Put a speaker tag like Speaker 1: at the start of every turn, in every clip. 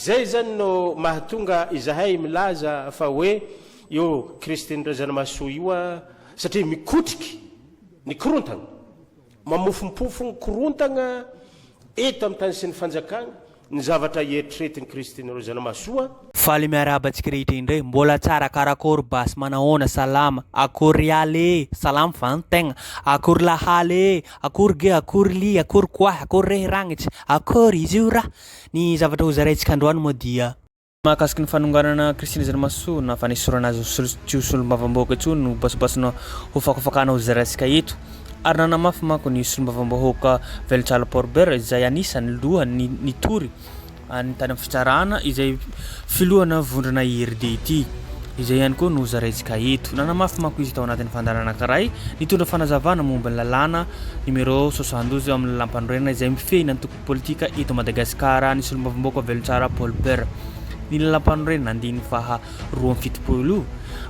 Speaker 1: Zay zany no mahatonga izahay milaza fa hoe io Christine Razanamahasoa io satria mikotriky ny korontana, mamofompofogny korontagna eto amin'ny tany sy ny fanjakana ny zavatra eritreretin'i Christine Razanamahasoa.
Speaker 2: Faly miarahaba antsika rehetra indray, mbola tsara karakôry basy manahoana salama, akory aly e, salama va ny tegna, akory lahaly e, akory ge, akory ly, akory koahy, akory rehy ragnitsy, akory izy io raha, ny zavatra ho zaraintsika androany moa dia. Mahakasiky ny fanonganana Christine Zarimahasoa na fanesorana azy ho solo tsy ho solombavambahoaka intsony no basobasona ho fakafakana ho zaraintsika eto. Ary nanamafy manko ny solombavambahoaka Velontsala Paul-Bert izay anisan'ny lohany nitory any tany amin'ny fitsarana izay filohana vondrona IRD ity. Izay ihany koa no zaraintsika eto. Nanamafy manko izy tao anatin'ny fandaharana anankiray nitondra fanazavana momba ny lalàna numéro 72 amin'ny lalàmpanorenana izay mifehy ny antoko politika eto Madagasikara ny solombavambahoaka Velontsara Paul Bert. Ny lalàmpanorenana andininy faha 72 io,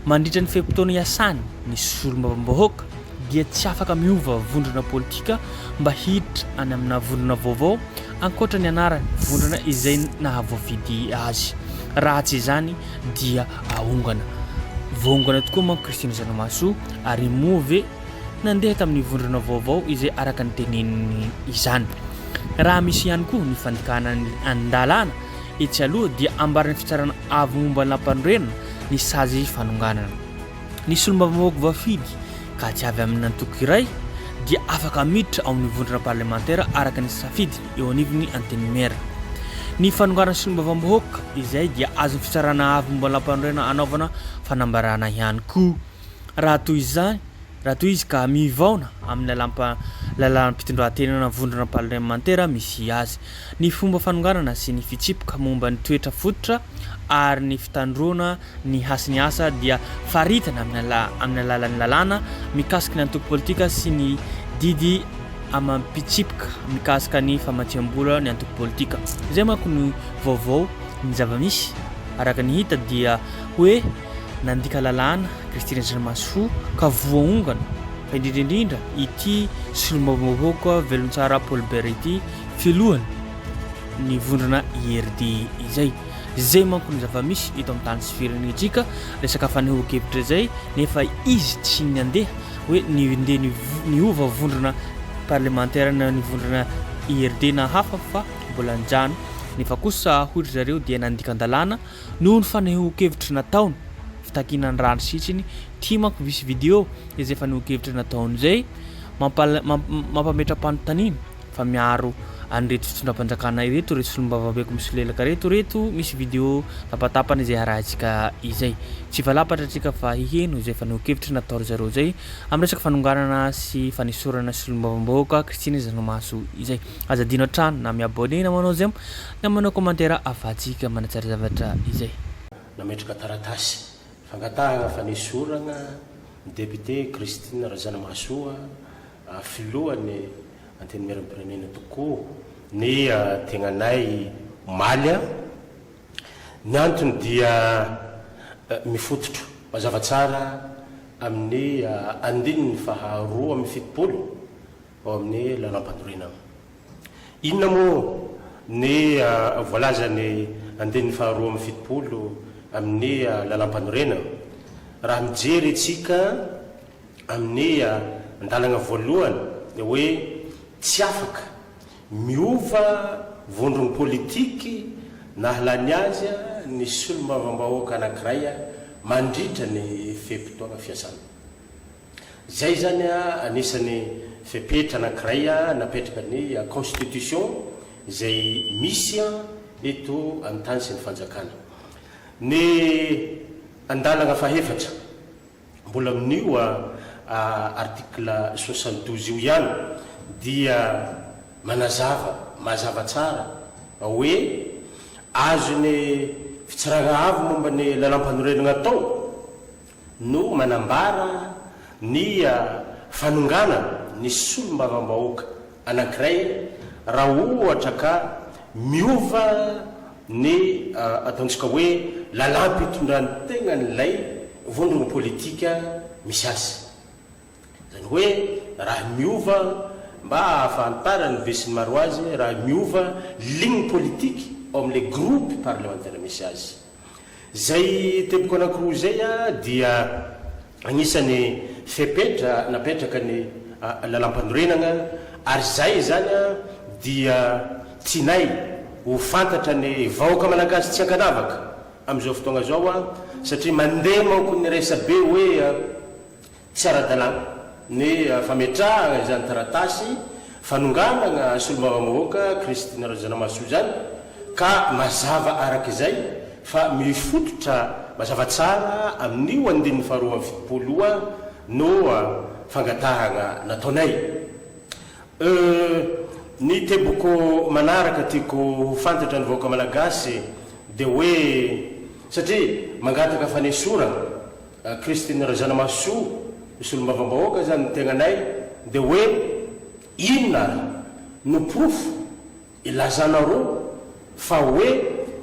Speaker 2: mandritra ny fe-potoana iasany ny solombavambahoaka dia tsy afaka miova vondrona politika mba hiditra any amina vondrona vaovao ankoatra ny anarany vondrona izay nahavoafidy azy. Raha tsy izany dia ahongana. Voaongana tokoa manko Christine Zanamahasoa ary moa ve nandeha tamin'ny vondrona vaovao izay araka ny teneniny izany. Raha misy ihany koa ny fandikana ny andalana etsy aloha dia ambaran'ny fitsarana avo momba ny lampanorenana ny sazy fanonganana. Ny solombavambahoaka voafidy ka tsy avy amin'ny antoko iray dia afaka miditra ao amin'ny vondrona parlemantera araka ny safidiny eo anivon'ny antenimiera. Ny fanonganana solombavambahoaka izay dia azon'ny fitsarana avo momba ny lampanorenana anaovana fanambarana ihany koa. Raha toy izany, raha toy izy ka mivaona amin'ny lalàmpa lalàm-pitondran-tenana vondrona parlemantera misy azy. Ny fomba fanonganana sy ny fitsipika momba ny toetra fototra ary ny fitandroana ny hasin'ny asa dia faritana amin'ny amin'ny alalan'ny lalàna mikasika ny antoko politika sy ny didy amam-pitsipika mikasika ny famatsiam-bola ny antoko politika. Izay manko no vaovao ny zava-misy araka ny hita dia hoe nandika lalàna Christine Andriamahasoa ka voaongana fa indrindra indrindra ity solombavambahoaka Velontsara Paul Bert ity filohany ny vondrona IRD izay. Izay manko ny zava-misy eto amin'ny tany sy firenentsika, resaka fanehoan-kevitra izay nefa izy tsy nandeha hoe ndeha niova vondrona parlemantera na ny vondrona IRD na hafa fa mbola nijanona nefa kosa hoy ry zareo dia nandikan-dalàna Noho ny fanehoan-kevitra nataony, fitakiana ny rariny sy hitsiny, ity manko misy video izay fanehoan-kevitra nataony izay mampametra-panontaniana fa miaro an'ireto fitondram-panjakana ireto ireto solombavambahoaka misolelaka ireto ireto misy video tapatapany izay harahintsika izay. Tsy hivalapatra antsika fa hiheno izay fanehoan-kevitra natao ry zareo izay amin'ny resaka fanonganana sy fanesorana solombavambahoaka Christine Zanomaso izay. Aza adino hatrany na mi-abonner na manao j'aime Na manao commentaire afahantsika manatsara zavatra izay.
Speaker 1: Nametraka taratasy fangatahana fanesorana ny député Christine Razanamahasoa filohan'ny Antenimierampirenena tokoa ny tegnanay omaly. Ny antony dia mifototra mazava tsara amin'ny andininy faha 72 ao amin'ny lalàmpanorenana. Inona moa ny voalazan'ny andininy faha 72 amin'ny lalàmpanorenana? Raha mijery isika amin'ny andalana voalohany dia hoe tsy afaka miova vondron'ny politiky nahalany azy ny solombavambahoaka anankiray mandritra ny fe-potoana fiasana. Izay izany anisan'ny fepetra anankiray napetraka ny constitution izay misy eto amin'ny tany sy ny fanjakana. Ny andalana fahefatra, mbola amin'io article 72 io ihany dia manazava mazava tsara hoe azon'ny Fitsarana Avo momba ny Lalàmpanorenana atao no manambara ny fanonganana ny solombavambahoaka anankiray raha ohatra ka miova ny ataontsika hoe lalàm-pitondran-tenan'ilay vondrona politika misy azy. Izany hoe raha miova mba hahafantaran'ny besinimaro azy raha miova ligne politique. ao amin'ilay groupe parlementaire misy azy. Izay teboka anankiroa izay dia anisan'ny fepetra napetraka ny lalàmpanorenana ary izay izany dia tianay ho fantatra ny vahoaka malagasy tsy ankanavaka amin'izao fotoagna izao satria mandeha manko ny resabe hoe Tsy ara-dalàna ny fametrahana izany taratasy fanonganana solombavambahoaka Christine Razanamahasoa izany ka mazava araka izay fa mifototra mazava tsara amin'io andininy faharoa amby 70 io no fangatahana nataonay. Ny teboko manaraka tiako ho fantatra ny vahoaka malagasy dia hoe satria mangataka fanesorana Christine Razanamahasoa, solombavambahoaka izany ny tegnanay dia hoe inona ary no porofo ilazanareo fa hoe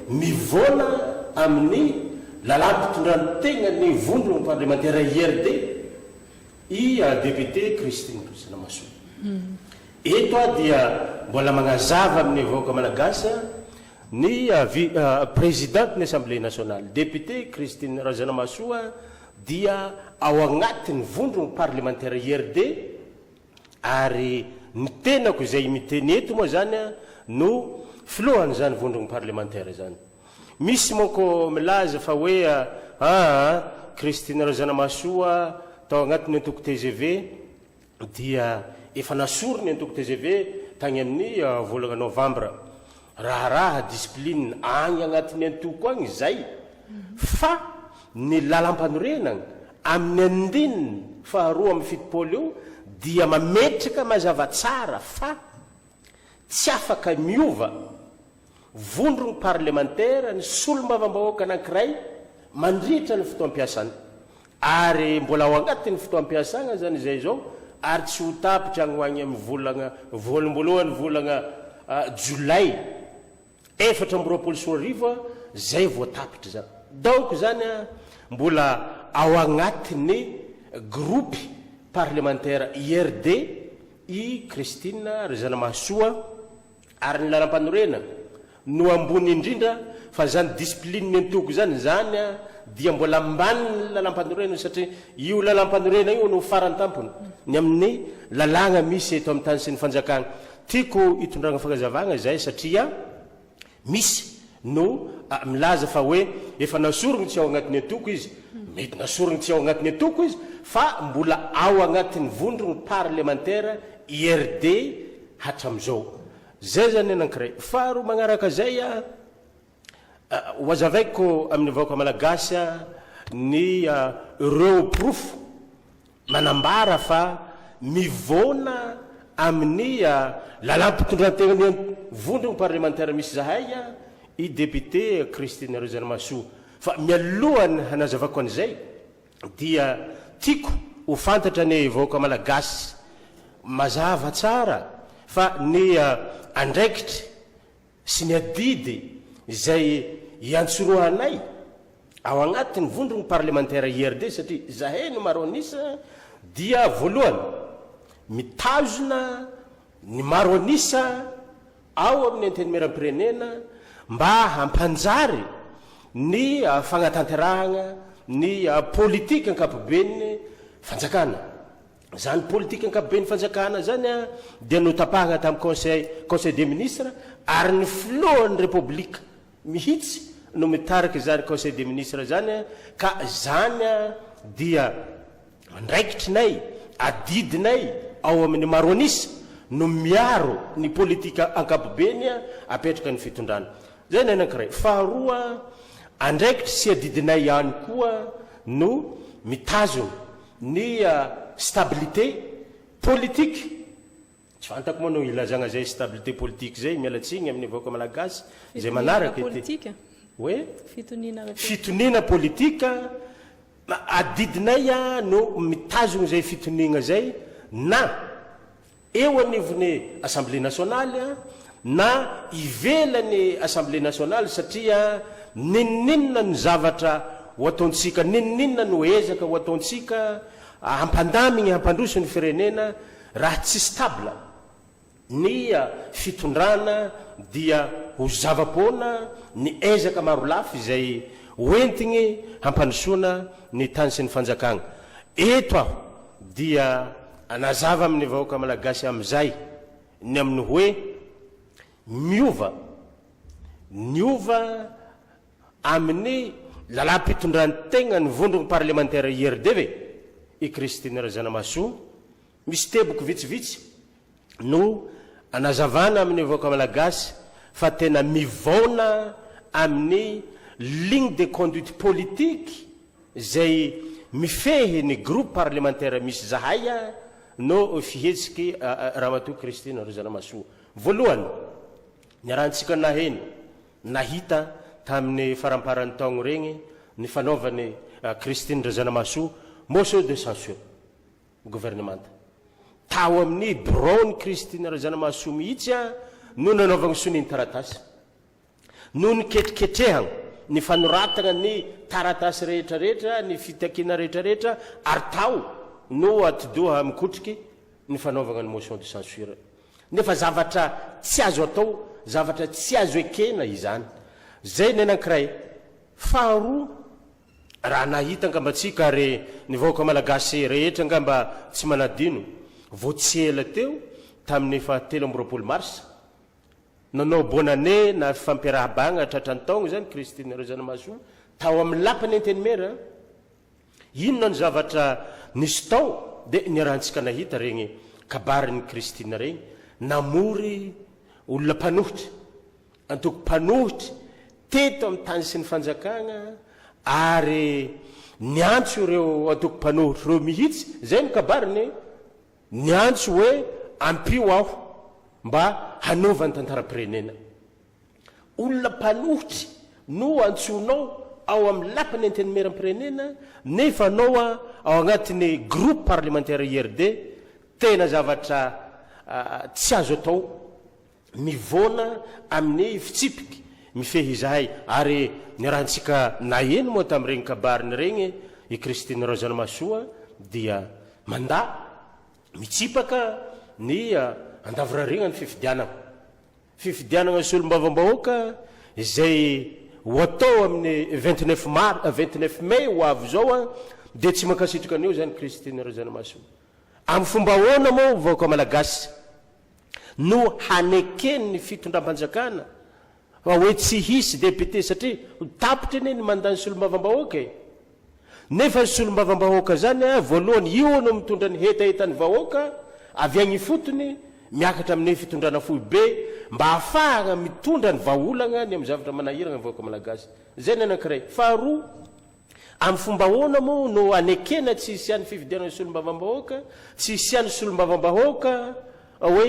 Speaker 1: mivoana amin'ny lalàm-pitondran-tegna ny vondrona parlemantera IRD i député Christine Razanamahasoa. Eto aho dia mbola magnazava amin'ny vahoaka malagasy Ny Présidente ny Assemblée nationale, Député Christine Razanamahasoa dia ao agnatin'ny vondrogno parlemantera IRD ary ny tenako izay miteny eto moa zany no filohan'izany vondrogno parlemantera izany. Misy manko milaza fa hoe aa Christine Razanamahasoa tao agnatin'ny antoko tgv, dia efa nasory ny antoko tgv tagny amin'ny volagna novambra. Raharaha discipline agny agnatin'ny antoko agny zay fa ny lalampanorenagna amin'ny andininy faha 72 eo dia mametraka mazava tsara fa tsy afaka miova vondrogny parlemantera ny solombavambahoaka anankiray mandritra ny fotoam-piasany Ary mbola ao agnatin'ny fotoam-piasagna zany izay izao ary tsy ho tapitra agny ho agny amin'ny volagna voalombolohan'ny volagna jolay 2024 zay vao tapitra zany. Donc zany mbola ao agnatin'ny groupe parlementaire IRD i Christine Razanamahasoa. Ary ny lalam-panorenana no ambony indrindra fa zany discipline ny antoko zany zany dia mbola ambanin'ny lalam-panorenana satria io lalam-panorenana io no faran-tampony ny amin'ny lalàgna misy eto amin'ny tany sy ny fanjakagna. Tiako hitondragna fagnazavagna izay satria misy no milaza fa hoe efa nasorigny tsy ao agnatin'ny antoko izy. Mety nasorigny tsy ao agnatin'ny antoko izy fa mbola ao agnatin'ny vondrogno parlemantera IRD hatramizao. Zay zany anankiray. Faharoa magnaraka zay a, ho azavaiko amin'ny vahoaka malagasy ny ireo porofo manambara fa mivoana amin'ny lalam-pitondrantegnan'ny vondrogno parlemantera misy zahay i député Christine Razanamahasoa. Fa mialohan'ny hanazavako an'izay, dia tiako ho fantatra ny vahoaka malagasy mazava tsara fa ny andraikitry sy ny adidy izay iantsorohanay ao agnatin'ny vondrogno parlemantera IRD satria zahay no maro an'isa dia voalohany mitazona ny maro an'isa ao amin'ny Antenimierampirenena mba hampanjary ny fagnatanterahagna ny politika ankapoben'ny fanjakana. Izany politika ankapoben'ny fanjakana izany dia notapahagna tamin'ny conseil conseil des ministres ary ny filohan'ny Repoblika mihitsy no mitarika izany conseil des ministres izany ka izany dia Andraikitrinay, adidinay ao amin'ny maro an'isa no miaro ny politika ankapobeny apetraka ny fitondrana. Izay ny anankiray. Faharoa, andraikitry sy adidinay ihany koa no mitazona ny stabilité politique. Tsy fantako moa no ilazagna zay stabilité politique zay, miala tsiny amin'ny vahoaka malagasy izay manaraka ity. Hoe? Fitoniana politika, adidinay no mitazogno zay fitoniagna zay na eo anivon'ny Assemblée nationale na ivelan'ny Assemblée nationale satria n'inon'inona ny zavatra ho ataontsika, n'inon'inona no ezaka ho ataontsika hampandamigny, hampandroso ny firenena, Raha tsy stable. Ny fitondrana dia ho zava-poana ny ezaka marolafy izay hoentigny hampandrosoana ny tany sy ny fanjakagna. Eto aho dia anazava amin'ny vahoaka Malagasy amin'izay ny amin'ny hoe miova, niova amin'ny lalàm-pitondran-tegna ny vondrogno parlemantera IRD ve i Christine Razanamahasoa? Misy teboky vitsivitsy no anazavana amin'ny vahoaka Malagasy fa tena mivaona amin'ny ligne de conduite politique izay mifehy ny groupe parlementaire misy zahay no fihetsiky Ramatoa Christine Razanamahasoa. Voalohany, niarahantsika naheno, nahita tamin'ny faramparan'ny taogno regny ny fanaovan'i Christine Razanamahasoa motion de censure. governemanta. Tao amin'ny biraon'i Christine Razanamahasoa mihitsy no nanaovagna sonia ny taratasy. Noho ny ketriketrehagna, ny fanoratagna ny taratasy rehetrarehetra, ny fitakiana rehetrarehetra ary tao no atidoha mikotriky ny fanaovagna ny motion de censure. Nefa zavatra tsy azo atao, zavatra tsy azo ekena izany. Zay ny anankiray. Faharoa, Raha nahita angamba tsika ary ny vahoaka malagasy rehetra angamba tsy manadino, vao tsy ela teo tamin'ny faha 23 mars, nanao bonne année na fifampiarahabagna tratran'ny taogno izany Christine Razanamahasoa tao amin'ny lapan'ny Antenimiera. Inona no zavatra nisy tao dia niarahantsika nahita regny kabarin'i Christine regny, namory olona mpanohitra. Antoko mpanohitra teto amin'ny tany sy ny fanjakana ary niantso ireo antoko mpanohitra ireo mihitsy, izay no kabariny, niantso hoe ampio aho mba hanova ny tantaram-pirenena. Olona mpanohitra no antsoinao ao amin'ny lapan'ny Antenimierampirenena nefa anao ao anatin'ny groupe parlementaire IRD, tena zavatra tsy azo atao. Mivoana amin'ny fitsipiky mifehy izahay ary niarahantsika naheno moa tamin'ireny kabariny ireny i Christine Razanamahasoa dia mandà mitsipaka ny andavorariana ny fifidianana. Fifidianana solombavambahoaka izay ho atao amin'ny 29 mars, 29 mai ho avy izao dia tsy mankasitraka an'io izany Christine Razanamahasoa. Amin'ny fomba ahoana moa vahoaka Malagasy no haneken'ny fitondram-panjakana fa hoe tsy hisy député satria ho tapitra anie ny mandat-n'ny solombavambahoaka e! Nefa ny solombavambahoaka zany a, voalohany io no mitondra ny hetahetan'ny vahoaka avy agny ifotony miakatra amin'ny fitondrana foibe mba ahafahagna mitondra ny vahaolagna ny amin'ny zavatra manahiragna ny vahoaka malagasy. Zay ny anankiray. Faharoa, Amin'ny fomba ahoana moa no anekena tsy hisian'ny fifidianana solombavambahoaka, tsy hisian'ny solombavambahoaka hoe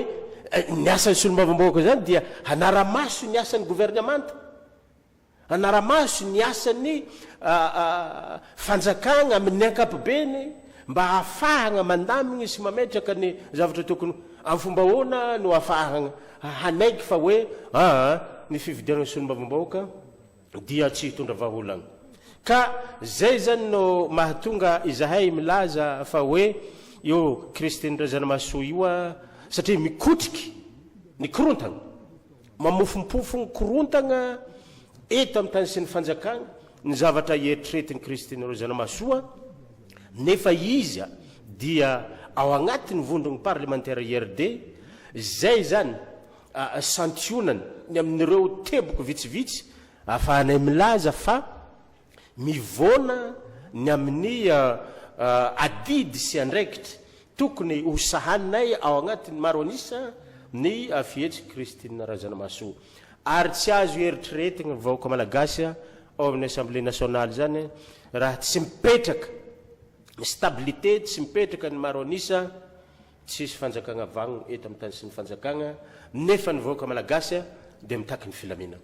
Speaker 1: ny asan'ny solombavambahoaka izany dia hanara-maso ny asan'ny governemanta, hanara-maso ny asan'ny fanjakana amin'ny ankapobeny mba hahafahana mandamina sy mametraka ny zavatra tokony amin'ny fomba ahoana no hahafahana hanaiky fa hoe aa ny fifidianana solombavambahoaka dia tsy hitondra vahaolana. Ka zay zany no mahatonga izahay milaza fa hoe io Christine Razanamahasoa io a, satria mikotriky ny korontana, mamofompofo ny korontana eto amin'ny tany sy ny fanjakana ny zavatra eritreretin'i Christine Razanamahasoa, nefa izy dia ao agnatin'ny vondron'ny parlemantera IRD, zay zany Santionany ny amin'ireo teboka vitsivitsy ahafahanay milaza fa mivoana ny amin'ny adidy sy andraikitra tokony ho sahaninay ao anatin'ny maro an'isa ny fihetsik'i Christine Razanamahasoa. Ary tsy azo eritreretina ny vahoaka malagasy ao amin'ny Assemblée nationale izany raha tsy mipetraka ny stabilité, tsy mipetraka ny maro an'isa, Tsisy fanjakagna vagnona eto amin'ny tany sy ny fanjakagna nefa ny vahoaka malagasy dia mitaky ny filaminana.